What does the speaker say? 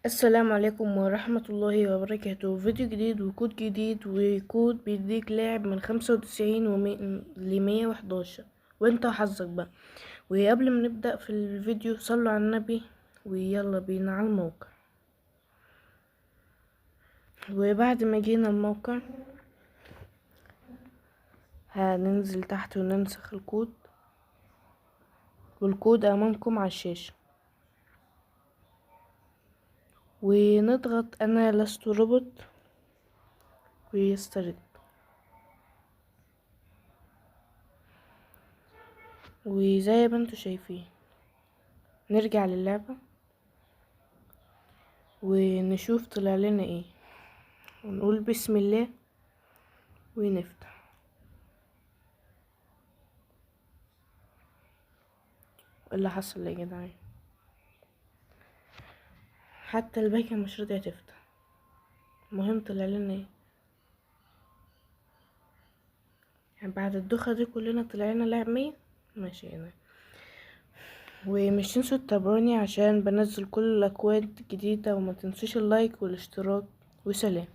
السلام عليكم ورحمة الله وبركاته. فيديو جديد وكود جديد، وكود بيديك لاعب من 95 ل111، وانت وحظك بقى. وقبل ما نبدأ في الفيديو صلوا على النبي ويلا بينا على الموقع. وبعد ما جينا الموقع هننزل تحت وننسخ الكود، والكود امامكم على الشاشة، ونضغط انا لست روبوت ويسترد. وزي ما انتوا شايفين نرجع للعبة ونشوف طلع لنا ايه، ونقول بسم الله ونفتح. ايه اللي حصل يا جدعان؟ حتى الباكة مش راضية تفتح. المهم طلع لنا ايه يعني بعد الدخة دي كلنا؟ طلع لنا لاعب 100. ماشي هنا. ومش تنسوا تتابعوني عشان بنزل كل الاكواد الجديدة، وما تنسوش اللايك والاشتراك، وسلام.